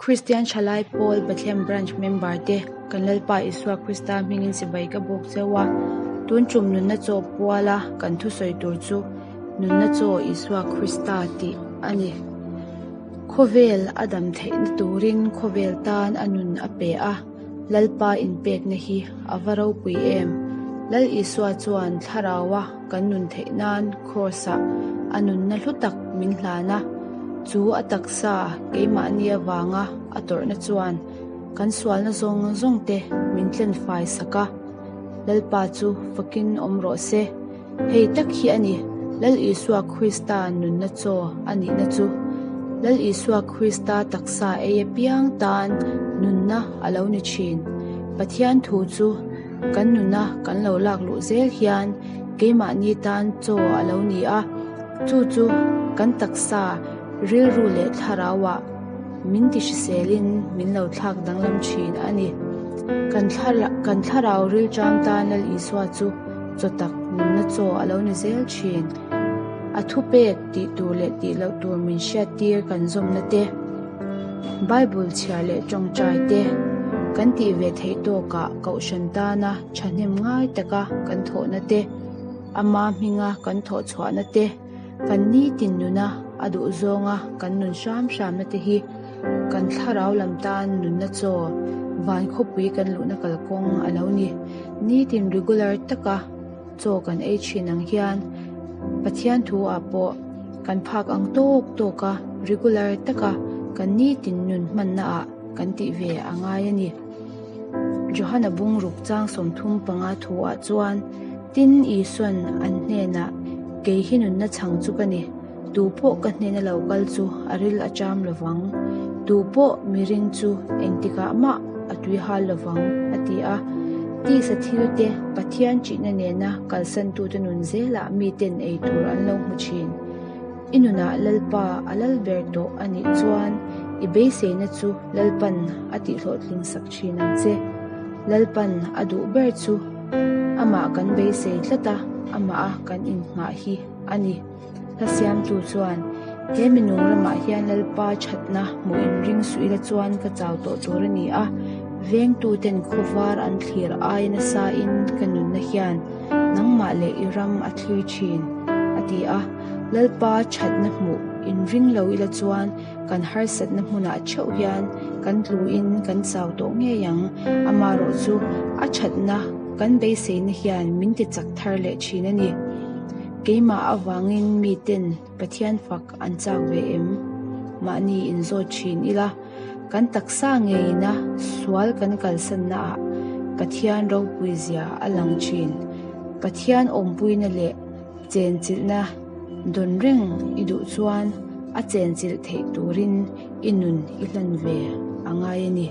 Kristian Thalai Pawl Bethlehem Branch member te kan Lalpa Isua Krista hmingin chibai ka bawk cheu a, tun tum nunna chaw puala kan thusawi tur chu Nunna Chaw Isua Krista tih a ni. Khawvel a dam theihna turin khawvel tan a nun a pe a, Lalpa inpekna hi a va ropui em! Lal Isua chuan Thlaraua kan nun theih nan Kraws-ah a nunna hlu tak min hlan a, chu a taksa keimahni avanga a tawrhna chuan kan sualna zawng zawng te min tlenfai sak a, Lalpa chu fakin awm rawh se. Hei tak hi a ni, Lal Isua Krista nunna chaw a nihna chu. Lal Isua Krista taksa ei apiang tan nunna a lo ni thin. Pathian thu chu kan nuna kan lo lak luh zel hian keimahni tan chaw a lo ni a, chu chu kan taksa, rilru leh thlarauah min ti hriselin min lo thlak danglam thin a ni. Kan thlarau rilṭam tan Lal Isua chu Chaw tak nunna chaw a lo ni zel thin. A thupek tih tur leh tih loh tur min hriattir kan zawmna te, Bible chhiar leh tawngtai te, kan tih ve theih tawkah kohhran tana thahnem ngai taka kan thawhna te, ama hminga kan thawh chhuahna te, kan nitin nuna a duh zawnga kan nun hram hramna te hi Kan thlarau lam tan nunna chaw van khawpui kan luhna kalkawng a lo ni. Nitin regular taka chaw kan ei thin ang hian Pathian thu ah pawh kan phak ang tawk tawk a regular taka kan nitin nun hmanna ah kan tih ve a ngai a ni. Johana bungruk chang 35 thu ah chuan tin Isuan an hnenah kei hi nunna chhang chu ka ni. Tu pawh ka hnena lo kal chu a ril a cham lovang, tu pawh miring chu engtikah mah a tui hal lovang, a ti a. Tisa thil te Pathian ṭihna nena kalsantute nun zelah miten ei tur an lo hmu ṭhin. I nunah Lalpa a lal ber tawh a nih chuan i beiseina chu Lalpan a tihhlawhtling sak ṭhin ang che. Lalpan a duh ber chu amah kan beisei tlat a, amah a kan innghah hi a ni. Hla siamtu chuan, He minung ramah hian Lalpa thatna hmuh inring suh ila chuan ka chau tawh tur a ni a, vengtuten khawvar an thlir ai nasain ka nunna hian nangmah leh i ram a thlir thin, a ti a. Lalpa thatna hmuh inring lo ila chuan kan harsatna hmunah theuh hian kan tluin kan chau tawh ngei ang, amaherawh chu a thatna kan beiseina hian min ti chak thar leh thin a ni. Keimah avangin miten Pathian fak an chak ve em? Mahni inzawt thin ila, kan taksa ngeina sual kan kalsannaah Pathian ropui zia a lang thin. Pathian awmpuina leh chenchilhna dawn reng i duh chuan a chenchilh theih turin i nun i hlan ve a ngai a ni.